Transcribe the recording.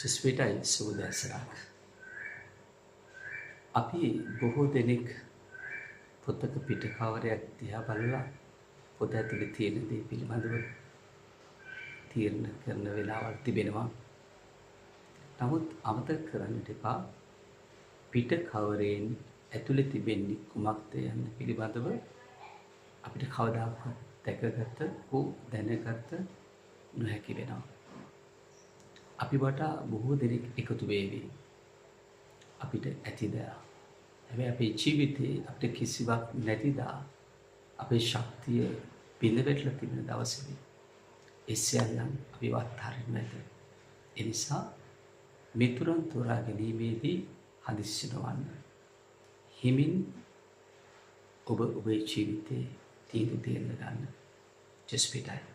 ජෙස්පිටයි සුබ දවසක්. අපි බොහෝ දෙනෙක් පොතක පිට කවරයක් දිහා බලලා පොත ඇතුලේ තියෙන දේ පිළිබඳව තීරණ කරන වෙලාවල් තිබෙනවා. නමුත් අමතක කරන්නට එපා, පිට කවරයෙන් ඇතුලේ තිබෙන්නේ කුමක්ද යන්න පිළිබඳව අපිට කවදාකවත් දැකගත හෝ දැනගත නොහැකි වෙනවා. අපි වටා බොහෝ දෙනෙක් එකතු වේවි. අපිට ඇති දා. හැබැයි අපේ ජීවිතේ අපිට කිසිවක් නැති දා, අපේ ශක්තිය බිඳ වැටලා තිබෙන දවසේදී ඒ සියල්ලන් අපිව අත්හරිනු ඇත. ඒ නිසා මිතුරන් තෝරා ගැනීමේදී හදිස්සි නොවන්න. හිමින් ඔබ ඔබේ ජීවිතේ තීන්දුව තීරණ ගන්න. ජෙස්පිටයි.